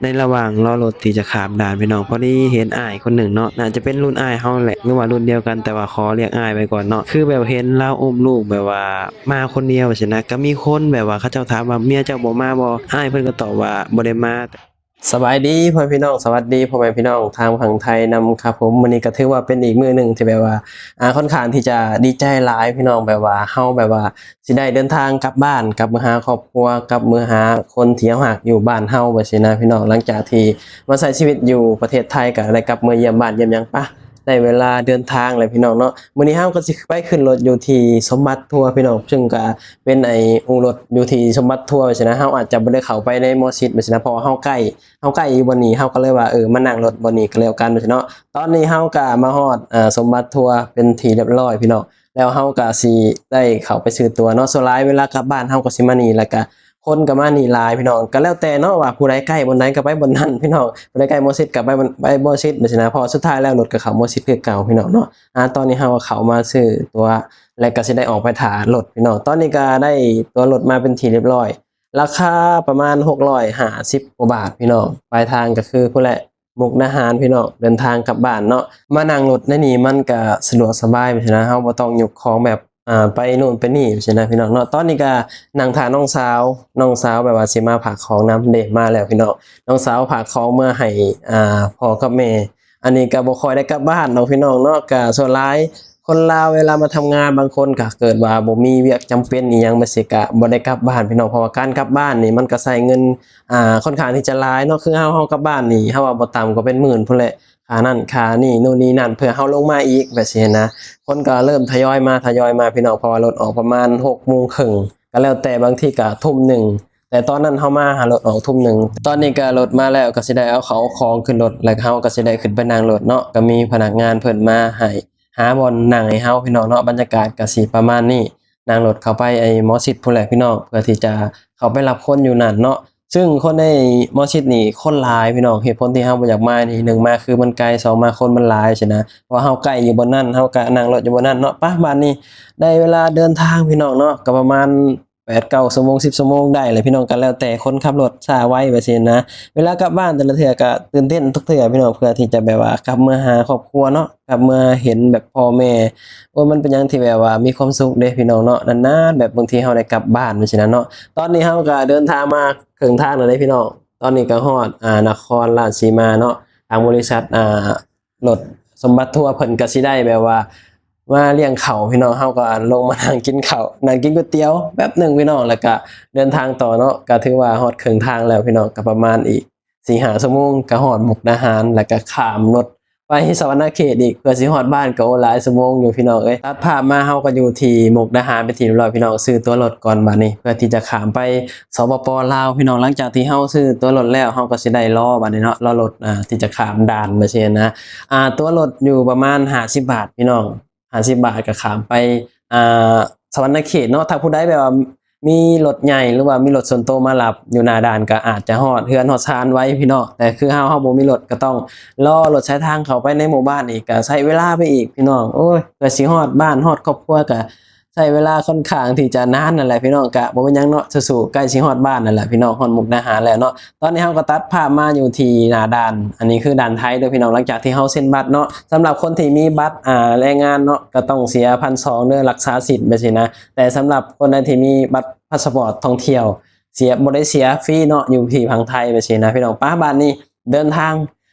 ໃນລະຫວ່າງລໍລົດທີ່ຈະຂ້າມດ່ານພີ່ນ້ອງ ພໍດີເຫັນອ້າຍຄົນໜຶ່ງເນາະ ໜ້າຈະເປັນລຸ້ນອ້າຍເຮົາແຫຼະ ຫຼືວ່າລຸ້ນດຽວກັນ ແຕ່ວ່າຂໍລຽກອ້າຍໄວ້ກ່ອນເນາະ ຄືແບບເຫັນລາວອຸ້ມລູກ ແບບວ່າມາຄົນດຽວຊີ້ນະ ກໍມີຄົນແບບວ່າເຂົາເຈົ້າຖາມວ່າ ເມຍເຈົ້າບໍ່ມາບໍ່? ອ້າຍເພິ່ນກໍຕອບວ່າບໍ່ໄດ້ມາ. ສະບາຍດີພໍ່ແມ່ພີ່ນ້ອງ ສະຫວັດດີພໍ່ແມ່ພີ່ນ້ອງທາງຝັ່ງໄທນຳຄັບຜົມ. ມື້ນີ້ກໍຖືວ່າເປັນອີກມື້ໜຶ່ງທີ່ແບບວ່າ ອ່າ ຄ່ອນຂ້າງທີ່ຈະດີໃຈຫຼາຍພີ່ນ້ອງ ແບບວ່າເຮົາແບບວ່າ ຊິໄດ້ເດີນທາງກັບບ້ານ ກັບມາຫາຄອບຄົວ ກັບມາຫາຄົນທີ່ເຮົາຮັກຢູ່ບ້ານເຮົາວ່າຊີ້ນະພີ່ນ້ອງ. ຫຼັງຈາກທີ່ມາໃຊ້ຊີວິດຢູ່ປະເທດໄທ ກໍໄດ້ກັບມາຢ້ຽມບ້ານຢ້ຽມຫຍັງ ປະ ໄດ້ເວລາເດີນທາງແລ້ວພີ່ນ້ອງເນາະ. ມື້ນີ້ເຮົາກໍຊິໄປຂຶ້ນລົດຢູ່ທີ່ສົມບັດທົວພີ່ນ້ອງ ຊຶ່ງກໍເປັນໄອ້ອູ່ລົດຢູ່ທີ່ສົມບັດທົວວ່າຊີ້ນະ. ເຮົາອາດຈະບໍ່ໄດ້ເຂົ້າໄປໃນໝໍຊິດວ່າຊີ້ນະ ເພາະວ່າເຮົາໃກ້ ເຮົາໃກ້ຢູ່ບ່ອນນີ້ ເຮົາກໍເລີຍວ່າ ເອີ ມານັ່ງລົດບ່ອນນີ້ກໍແລ້ວກັນວ່າຊີ້ເນາະ. ຕອນນີ້ເຮົາກໍມາຮອດ ເອີ ສົມບັດທົວເປັນທີ່ຮຽບຮ້ອຍພີ່ນ້ອງ. ແລ້ວເຮົາກໍຊິໄດ້ເຂົ້າໄປຊື້ຕົ໋ວເນາະ. ສ່ວນຫຼາຍເວລາກັບບ້ານເຮົາກໍຊິມານີ້ ແລ້ວກໍຄົນກໍມານີ້ຫຼາຍພີ່ນ້ອງ. ກໍແລ້ວແຕ່ເນາະວ່າຜູ້ໃດໃກ້ບ່ອນໃດກໍໄປບ່ອນນັ້ນພີ່ນ້ອງ ຜູ້ໃດໃກ້ໝໍຊິດກໍໄປບ່ອນ ໄປໝໍຊິດແບບຊີ້ນະ. ເພາະວ່າສຸດທ້າຍແລ້ວລົດກໍເຂົ້າໝໍຊິດຄືເກົ່າພີ່ນ້ອງເນາະ. ອາ ຕອນນີ້ເຮົາກໍເຂົ້າມາຊື້ຕົ໋ວ ແລ້ວກໍຊິໄດ້ອອກໄປຖ້າລົດພີ່ນ້ອງ. ຕອນນີ້ກໍໄດ້ຕົ໋ວລົດມາເປັນທີ່ຮຽບຮ້ອຍ ລາຄາປະມານຫົກຮ້ອຍຫ້າສິບກວ່າບາດພີ່ນ້ອງ. ປາຍທາງກໍຄືພຸ້ນແຫຼະ ມຸກດາຫານພີ່ນ້ອງ ເດີນທາງກັບບ້ານເນາະ. ມານັ່ງລົດໃນນີ້ມັນກະສະດວກສະບາຍຊີ້ນະ ເຮົາບໍ່ຕ້ອງຍົກຂອງແບບ ອ່າ ໄປໂນ່ນໄປນີ້ຊີ້ນະພີ່ນ້ອງເນາະ. ຕອນນີ້ກະນັ່ງຖ້ານ້ອງສາວ ນ້ອງສາວແບບວ່າຊິມາຝາກຂອງນຳເດ້ ມາແລ້ວພີ່ນ້ອງ. ນ້ອງສາວຝາກຂອງເມືອໃຫ້ ອ່າ ພໍ່ກັບແມ່. ອັນນີ້ກະບໍ່ຄ່ອຍໄດ້ກັບບ້ານດອກພີ່ນ້ອງເນາະ. ກະສ່ວນຫຼາຍຄົນລາວເວລາມາທຳງານ ບາງຄົນກະເກີດວ່າບໍ່ມີວຽກຈຳເປັນອີ່ຫຍັງແບບຊີ້ ກະບໍ່ໄດ້ກັບບ້ານພີ່ນ້ອງ. ເພາະວ່າການກັບບ້ານນີ້ມັນກະໃຊ້ເງິນ ອ່າ ຄ່ອນຂ້າງທີ່ຈະຫຼາຍເນາະ. ຄືເຮົາ ເຮົາກັບບ້ານນີ້ ເຮົາວ່າບໍ່ຕ່ຳກວ່າເປັນໝື່ນພຸ້ນແຫຼະ ຄ່ານັ້ນຄ່ານີ້ ໂນ່ນນີ້ນັ້ນ ເພື່ອເຮົາລົງມາອີກແບບຊີ້ນະ. ຄົນກໍເລີ່ມທະຍອຍມາ ທະຍອຍມາພີ່ນ້ອງ ເພາະວ່າລົດອອກປະມານຫົກໂມງເຄິ່ງ ກໍແລ້ວແຕ່ ບາງທີກໍທຸ່ມໜຶ່ງ ແຕ່ຕອນນັ້ນເຮົາມາຫາລົດອອກທຸ່ມໜຶ່ງ. ຕອນນີ້ກໍລົດມາແລ້ວ ກໍຊິໄດ້ເອົາເຂົ້າເອົາຂອງຂຶ້ນລົດ ແລ້ວເຮົາກໍຊິໄດ້ຂຶ້ນໄປນັ່ງລົດເນາະ. ກໍມີພະນັກງານເພິ່ນມາໃຫ້ ຫາບ່ອນນັ່ງໃຫ້ເຮົາພີ່ນ້ອງເນາະ. ບັນຍາກາດກໍຊິປະມານນີ້ ນັ່ງລົດເຂົ້າໄປໄອ້ໝໍຊິດພຸ້ນແຫຼະພີ່ນ້ອງ ເພື່ອທີ່ຈະເຂົ້າໄປຮັບຄົນຢູ່ນັ້ນເນາະ. ຊຶ່ງຄົນໃນໝໍຊິດນີ້ຄົນຫຼາຍພີ່ນ້ອງ. ເຫດຜົນທີ່ເຮົາບໍ່ຢາກມານີ້ ໜຶ່ງມາຄືມັນໄກ ສອງມາຄົນມັນຫຼາຍຊີ້ນະ. ເພາະວ່າເຮົາໃກ້ຢູ່ບ່ອນນັ້ນ ເຮົາກະນັ່ງລົດຢູ່ບ່ອນນັ້ນເນາະ. ປະ ບາດນີ້ໄດ້ເວລາເດີນທາງພີ່ນ້ອງເນາະ ກໍປະມານແປດເກົ້າຊົ່ວໂມງ ສິບຊົ່ວໂມງໄດ້ແຫຼະພີ່ນ້ອງ ກໍແລ້ວແຕ່ຄົນຂັບລົດຊ້າໄວແບບຊີ້ນະ. ເວລາກັບບ້ານແຕ່ລະເທື່ອກໍຕື່ນເຕັ້ນທຸກເທື່ອພີ່ນ້ອງ ເພື່ອທີ່ຈະແບບວ່າກັບເມືອຫາຄອບຄົວເນາະ ກັບເມືອເຫັນແບບພໍ່ແມ່. ໂອ້ຍ ມັນເປັນຫຍັງທີ່ແບບວ່າມີຄວາມສຸກເດ້ພີ່ນ້ອງເນາະ. ນານໆແບບບາງທີເຮົາໄດ້ກັບບ້ານແບບຊີ້ນະເນາະ. ຕອນນີ້ເຮົາກໍເດີນທາງມາເຄິ່ງທາງແລ້ວເດ້ພີ່ນ້ອງ. ຕອນນີ້ກໍຮອດ ອ່າ ນະຄອນລາດສີມາເນາະ. ທາງບໍລິສັດ ອ່າ ລົດສົມບັດທົວເພິ່ນກໍຊິໄດ້ແບບວ່າມາລ້ຽງເຂົ້າພີ່ນ້ອງ. ເຮົາກໍລົງມານັ່ງກິນເຂົ້າ ນັ່ງກິນກ໋ວຍຕຽວແປັບໜຶ່ງພີ່ນ້ອງ ແລ້ວກໍເດີນທາງຕໍ່ເນາະ. ກໍຖືວ່າຮອດເຄິ່ງທາງແລ້ວພີ່ນ້ອງ ກໍປະມານອີກສີ່ຫ້າຊົ່ວໂມງ ກໍຮອດມຸກດາຫານ ແລ້ວກໍຂ້າມລົດໄປສະຫວັນນະເຂດອີກ ເພື່ອຊິຮອດບ້ານ ກໍ ໂອ້ ຫຼາຍຊົ່ວໂມງຢູ່ພີ່ນ້ອງເອີຍ. ຕັດພາບມາ ເຮົາກໍຢູ່ທີ່ມຸກດາຫານເປັນທີ່ຮຽບຮ້ອຍພີ່ນ້ອງ. ຊື້ຕົ໋ວລົດກ່ອນບາດນີ້ ເພື່ອທີ່ຈະຂ້າມໄປ ສປປ ລາວ ພີ່ນ້ອງ. ຫຼັງຈາກທີ່ເຮົາຊື້ຕົ໋ວລົດແລ້ວ ເຮົາກໍຊິໄດ້ລໍບາດນີ້ເນາະ ລໍລົດ ອ່າ ທີ່ຈະຂ້າມດ່ານແບບຊີ້ນະ. ອ່າ ຕົ໋ວລົດຢູ່ປະມານຫ້າສິບບາດພີ່ນ້ອງ ຫ້າສິບບາດກໍຂ້າມໄປ ອ່າ ສະຫວັນນະເຂດເນາະ. ຖ້າຜູ້ໃດແບບວ່າມີລົດໃຫຍ່ ຫຼືວ່າມີລົດສ່ວນໂຕມາຮັບຢູ່ໜ້າດ່ານ ກໍອາດຈະຮອດເຮືອນຮອດຊານໄວພີ່ນ້ອງ. ແຕ່ຄືເຮົາ ເຮົາບໍ່ມີລົດ ກໍຕ້ອງລໍລົດສາຍທາງເຂົ້າໄປໃນໝູ່ບ້ານອີກ ກໍໃຊ້ເວລາໄປອີກພີ່ນ້ອງ. ໂອ້ຍ ກວ່າຊິຮອດບ້ານຮອດຄອບຄົວ ກໍ ໃຊ້ເວລາຄ່ອນຂ້າງທີ່ຈະນານນັ້ນແຫຼະພີ່ນ້ອງ. ກະບໍ່ເປັນຫຍັງເນາະ ສູ້ໆ ໃກ້ຊິຮອດບ້ານນັ້ນແຫຼະພີ່ນ້ອງ ຮອດມຸກດາຫານແລ້ວເນາະ. ຕອນນີ້ເຮົາກໍຕັດພາບມາຢູ່ທີ່ໜ້າດ່ານ ອັນນີ້ຄືດ່ານໄທເດີ້ພີ່ນ້ອງ. ຫຼັງຈາກທີ່ເຮົາເຊັນບັດເນາະ ສຳລັບຄົນທີ່ມີບັດ ອ່າ ແຮງງານເນາະ ກໍຕ້ອງເສຍພັນສອງເດີ້ ລັກສາສິດແບບຊີ້ນະ. ແຕ່ສຳລັບຄົນໃດທີ່ມີບັດພາສປອດທ່ອງທ່ຽວ ເສຍ ບໍ່ໄດ້ເສຍຟຣີເນາະ ຢູ່ທີ່ຝັ່ງໄທແບບຊີ້ນະພີ່ນ້ອງ. ປະ ບາດນີ້ເດີນທາງ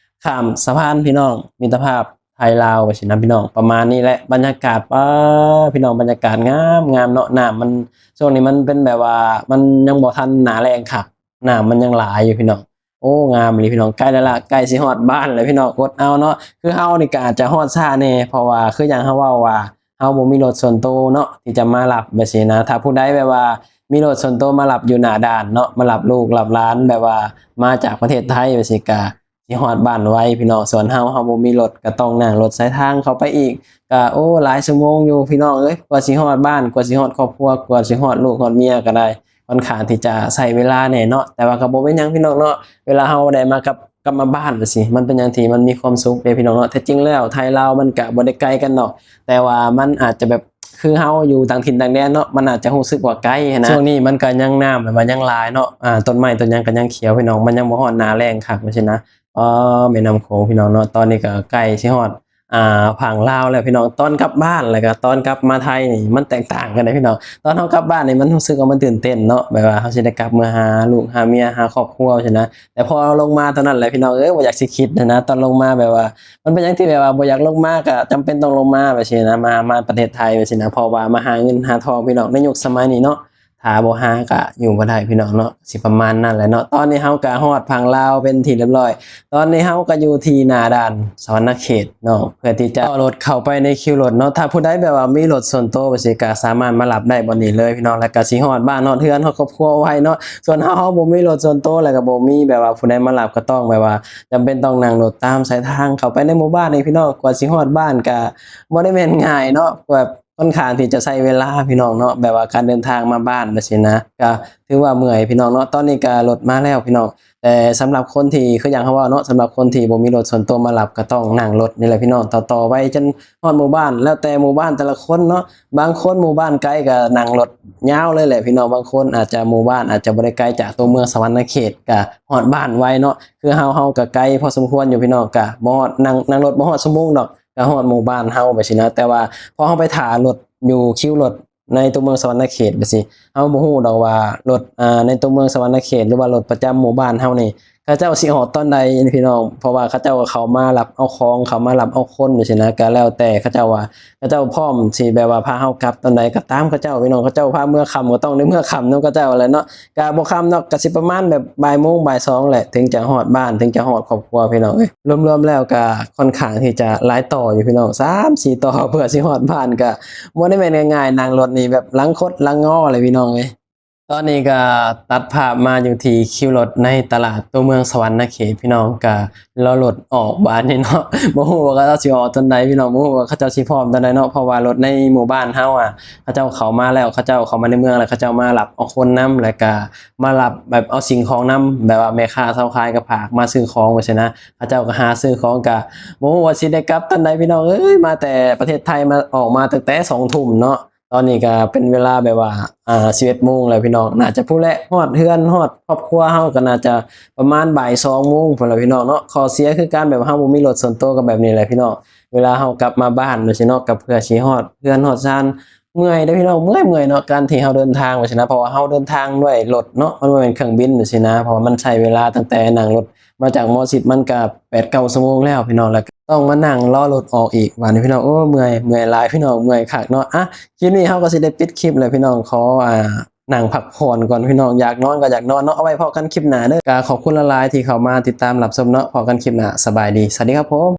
ຂ້າມສະພານພີ່ນ້ອງ ມິດຕະພາບໄທລາວວ່າຊີ້ນະພີ່ນ້ອງ. ປະມານນີ້ແຫຼະ ບັນຍາກາດ ປ້າ ພີ່ນ້ອງ ບັນຍາກາດງາມໆເນາະ. ນ້ຳມັນ ຊ່ວງນີ້ມັນເປັນແບບວ່າ ມັນຍັງບໍ່ທັນໜ້າແລ້ງຄັກ ນ້ຳມັນຍັງຫຼາຍຢູ່ພີ່ນ້ອງ. ໂອ້ ງາມອີ່ຫຼີພີ່ນ້ອງ. ໃກ້ແລ້ວລະ ໃກ້ຊິຮອດບ້ານແລ້ວພີ່ນ້ອງ ອົດເອົາເນາະ. ຄືເຮົານີ້ກໍອາດຈະຮອດຊ້າແດ່ ເພາະວ່າຄືຢ່າງເຮົາເວົ້າວ່າ ເຮົາບໍ່ມີລົດສ່ວນໂຕເນາະ ທີ່ຈະມາຮັບແບບຊີ້ນະ. ຖ້າຜູ້ໃດແບບວ່າມີລົດສ່ວນໂຕມາຮັບຢູ່ໜ້າດ່ານເນາະ ມາຮັບລູກຮັບຫຼານ ແບບວ່າມາຈາກປະເທດໄທແບບຊີ້ ກະ ຊິຮອດບ້ານໄວພີ່ນ້ອງ. ສ່ວນເຮົາ ເຮົາບໍ່ມີລົດ ກໍຕ້ອງນັ່ງລົດສາຍທາງເຂົ້າໄປອີກ ກໍ ໂອ້ ຫຼາຍຊົ່ວໂມງຢູ່ພີ່ນ້ອງເອີຍ ກວ່າຊິຮອດບ້ານ ກວ່າຊິຮອດຄອບຄົວ ກວ່າຊິຮອດລູກຮອດເມຍກໍໄດ້ ຂ້ອນຂ້າງທີ່ຈະໃຊ້ເວລາແດ່ເນາະ. ແຕ່ວ່າກໍບໍ່ເປັນຫຍັງພີ່ນ້ອງເນາະ ເວລາເຮົາໄດ້ມາກັບ ກັບມາບ້ານວ່າຊີ້ ມັນເປັນຫຍັງທີ່ມັນມີຄວາມສຸກເດ້ພີ່ນ້ອງເນາະ. ແທ້ຈິງແລ້ວໄທລາວມັນກະບໍ່ໄດ້ໄກກັນດອກ ແຕ່ວ່າມັນອາດຈະແບບ ຄືເຮົາຢູ່ຕ່າງຖິ່ນຕ່າງແດນເນາະ ມັນອາດຈະຮູ້ສຶກວ່າໄກຫັ້ນນະ. ຊ່ວງນີ້ມັນກໍຍັງ ນ້ຳແບບວ່າຍັງຫຼາຍເນາະ ອ່າ ຕົ້ນໄມ້ຕົ້ນຫຍັງກໍຍັງຂຽວ ພີ່ນ້ອງ ມັນຍັງບໍ່ຮອດໜ້າແລ້ງຄັກ ວ່າຊີ້ນະ. ອໍ ແມ່ນ້ຳໂຂງ ພີ່ນ້ອງເນາະ ຕອນນີ້ກໍໃກ້ຊິຮອດ ອ່າ ຝັ່ງລາວແລ້ວ ພີ່ນ້ອງ. ຕອນກັບບ້ານ ແລ້ວກໍຕອນກັບມາໄທນີ້ ມັນແຕກຕ່າງກັນເດ້ ພີ່ນ້ອງ. ຕອນເຮົາກັບບ້ານນີ້ ມັນຮູ້ສຶກວ່າມັນຕື່ນເຕັ້ນເນາະ ແບບວ່າເຮົາຊິໄດ້ກັບເມືອຫາລູກຫາເມຍ ຫາຄອບຄົວ ວ່າຊີ້ນະ. ແຕ່ພໍເຮົາລົງມາເທົ່ານັ້ນແຫຼະ ພີ່ນ້ອງເອີຍ ບໍ່ຢາກຊິຄິດຫັ້ນນະ. ຕອນລົງມາແບບວ່າ ມັນເປັນຫຍັງທີ່ແບບວ່າບໍ່ຢາກລົງມາ ກໍຈຳເປັນຕ້ອງລົງມາ ແບບຊີ້ນະ ມາ ມາປະເທດໄທ ແບບຊີ້ນະ ເພາະວ່າມາຫາເງິນຫາທອງ ພີ່ນ້ອງ ໃນຍຸກສະໄໝນີ້ເນາະ ຖ້າບໍ່ຫາກໍຢູ່ບໍ່ໄດ້ ພີ່ນ້ອງເນາະ. ຊິປະມານນັ້ນແຫຼະເນາະ. ຕອນນີ້ເຮົາກໍຮອດຝັ່ງລາວເປັນທີ່ຮຽບຮ້ອຍ. ຕອນນີ້ເຮົາກໍຢູ່ທີ່ໜ້າດ່ານສະຫວັນນະເຂດເນາະ ເພື່ອທີ່ຈະຕໍ່ລົດເຂົ້າໄປໃນຄິວລົດເນາະ. ຖ້າຜູ້ໃດແບບວ່າມີລົດສ່ວນໂຕ ແບບຊີ້ ກໍສາມາດມາຮັບໄດ້ບ່ອນນີ້ເລີຍ ພີ່ນ້ອງ ແລ້ວກໍຊິຮອດບ້ານຮອດເຮືອນ ຮອດຄອບຄົວໄວເນາະ. ສ່ວນເຮົາ ເຮົາບໍ່ມີລົດສ່ວນໂຕ ແລ້ວກໍບໍ່ມີແບບວ່າຜູ້ໃດມາຮັບ ກໍຕ້ອງແບບວ່າຈຳເປັນຕ້ອງນັ່ງລົດຕາມສາຍທາງເຂົ້າໄປໃນໝູ່ບ້ານນີ້ ພີ່ນ້ອງ. ກວ່າຊິຮອດບ້ານກໍບໍ່ໄດ້ແມ່ນງ່າຍເນາະ ແບບ ຂ້ອນຂ້າງທີ່ຈະໃຊ້ເວລາ ພີ່ນ້ອງເນາະ ແບບວ່າການເດີນທາງມາບ້ານ ແບບຊີ້ນະ ກໍຖືວ່າເມື່ອຍ ພີ່ນ້ອງເນາະ. ຕອນນີ້ກໍລົດມາແລ້ວ ພີ່ນ້ອງ ແຕ່ສຳລັບຄົນທີ່ ຄືຢ່າງເຮົາເວົ້າເນາະ ສຳລັບຄົນທີ່ບໍ່ມີລົດສ່ວນໂຕມາຮັບ ກໍຕ້ອງນັ່ງລົດນີ້ແຫຼະ ພີ່ນ້ອງ ຕໍ່ໆໄປຈົນຮອດໝູ່ບ້ານ. ແລ້ວແຕ່ໝູ່ບ້ານແຕ່ລະຄົນເນາະ ບາງຄົນໝູ່ບ້ານໄກກໍນັ່ງລົດຍາວເລີຍແຫຼະ ພີ່ນ້ອງ. ບາງຄົນອາດຈະ ໝູ່ບ້ານອາດຈະບໍ່ໄດ້ໄກຈາກຕົວເມືອງສະຫວັນນະເຂດ ກໍຮອດບ້ານໄວເນາະ. ຄືເຮົາ ເຮົາກໍໄກພໍສົມຄວນຢູ່ ພີ່ນ້ອງ ກໍບໍ່ຮອດ ນັ່ງ ນັ່ງລົດບໍ່ຮອດຊົ່ວໂມງດອກ ກໍຮອດໝູ່ບ້ານເຮົາ ແບບຊີ້ນະ. ແຕ່ວ່າພໍເຮົາໄປຖ້າລົດຢູ່ຄິວລົດໃນຕົວເມືອງສະຫວັນນະເຂດ ແບບຊີ້ ເຮົາບໍ່ຮູ້ດອກວ່າລົດ ອ່າ ໃນຕົວເມືອງສະຫວັນນະເຂດ ຫຼືວ່າລົດປະຈຳໝູ່ບ້ານເຮົານີ້ ເຂົາເຈົ້າຊິອອກຕອນໃດ ພີ່ນ້ອງ. ເພາະວ່າເຂົາເຈົ້າກໍເຂົ້າມາຮັບເອົາຂອງ ເຂົ້າມາຮັບເອົາຄົນ ແບບຊີ້ນະ ກໍແລ້ວແຕ່ເຂົາເຈົ້າວ່າ ເຂົາເຈົ້າພ້ອມຊິແບບວ່າພາເຮົາກັບຕອນໃດກໍຕາມເຂົາເຈົ້າ ພີ່ນ້ອງ. ເຂົາເຈົ້າພາເມືອຄ່ຳ ກໍຕ້ອງໄດ້ເມືອຄ່ຳນຳເຂົາເຈົ້າແຫຼະເນາະ. ກະບໍ່ຄ່ຳດອກ ກະຊິປະມານແບບບ່າຍໂມງບ່າຍສອງແຫຼະ ເຖິງຈະຮອດບ້ານ ເຖິງຈະຮອດຄອບຄົວ ພີ່ນ້ອງເອີຍ. ລວມໆແລ້ວກະຂ້ອນຂ້າງທີ່ຈະຫຼາຍຕໍ່ຢູ່ ພີ່ນ້ອງ ສາມສີ່ຕໍ່ ເພື່ອຊິຮອດບ້ານ ກະບໍ່ໄດ້ແມ່ນງ່າຍໆ ນັ່ງລົດນີ້ແບບຫຼັງຄົດຫຼັງງໍເລີຍ ພີ່ນ້ອງເອີຍ. ຕອນນີ້ກະຕັດພາບມາຢູ່ທີ່ຄິວລົດໃນຕະຫຼາດຕົວເມືອງສະຫວັນນະເຂດ ພີ່ນ້ອງ ກະລໍລົດອອກບາດນີ້ເນາະ. ບໍ່ຮູ້ວ່າເຂົາເຈົ້າຊິອອກຕອນໃດ ພີ່ນ້ອງ ບໍ່ຮູ້ວ່າເຂົາເຈົ້າຊິພ້ອມຕອນໃດເນາະ. ເພາະວ່າລົດໃນໝູ່ບ້ານເຮົາອະ ເຂົາເຈົ້າເຂົ້າມາແລ້ວ ເຂົາເຈົ້າເຂົ້າມາໃນເມືອງແລ້ວ ເຂົາເຈົ້າມາຮັບເອົາຄົນນຳ ແລ້ວກະ ມາຮັບແບບເອົາສິ່ງຂອງນຳ ແບບວ່າແມ່ຄ້າຊາວຂາຍກໍຝາກມາຊື້ຂອງ ວ່າຊັ້ນນະ. ເຂົາເຈົ້າກໍຫາຊື້ຂອງ ກະບໍ່ຮູ້ວ່າຊິໄດ້ກັບຕອນໃດ ພີ່ນ້ອງເອີຍ. ມາແຕ່ປະເທດໄທ ມາ ອອກມາຕັ້ງແຕ່ສອງທຸ່ມເນາະ ຕອນນີ້ກະເປັນເວລາແບບວ່າ ອ່າ ສິບເອັດໂມງແລ້ວ ພີ່ນ້ອງ. ໜ້າຈະພຸ້ນແຫຼະ ຮອດເຮືອນຮອດຄອບຄົວເຮົາ ກໍໜ້າຈະປະມານບ່າຍສອງໂມງພຸ້ນແຫຼະ ພີ່ນ້ອງເນາະ. ຂໍ້ເສຍຄືການແບບເຮົາບໍ່ມີລົດສ່ວນໂຕກໍແບບນີ້ແຫຼະ ພີ່ນ້ອງ. ເວລາເຮົາກັບມາບ້ານ ວ່າຊັ້ນເນາະ ກໍເພື່ອຊິຮອດເຮືອນຮອດຊານ ເມື່ອຍເດ້ພີ່ນ້ອງ ເມື່ອຍໆເນາະ ການທີ່ເຮົາເດີນທາງ ວ່າຊັ້ນນະ ເພາະວ່າເຮົາເດີນທາງດ້ວຍລົດເນາະ ມັນບໍ່ແມ່ນເຄື່ອງບິນ ວ່າຊັ້ນນະ. ເພາະວ່າມັນໃຊ້ເວລາຕັ້ງແຕ່ນັ່ງລົດມາຈາກໝໍຊິດ ມັນກະແປດເກົ້າຊົ່ວໂມງແລ້ວ ພີ່ນ້ອງ. ແລ້ວກໍຕ້ອງມານັ່ງລໍລົດອອກອີກ ບາດນີ້ ພີ່ນ້ອງ ໂອ້ ເມື່ອຍ ເມື່ອຍຫຼາຍ ພີ່ນ້ອງ ເມື່ອຍຄັກເນາະ. ອະ ຄລິບນີ້ເຮົາກໍຊິໄດ້ປິດຄລິບແລ້ວ ພີ່ນ້ອງ. ຂໍ ອ່າ ນັ່ງພັກຜ່ອນກ່ອນ ພີ່ນ້ອງ ຢາກນອນກໍຢາກນອນເນາະ. ເອົາໄວ້ພໍ້ກັນຄລິບໜ້າເດີ. ກໍຂອບຄຸນຫຼາຍໆທີ່ເຂົ້າມາຕິດຕາມຮັບຊົມເນາະ. ພໍ້ກັນຄລິບໜ້າ ສະບາຍດີ ສະຫວັດດີຄັບຜົມ.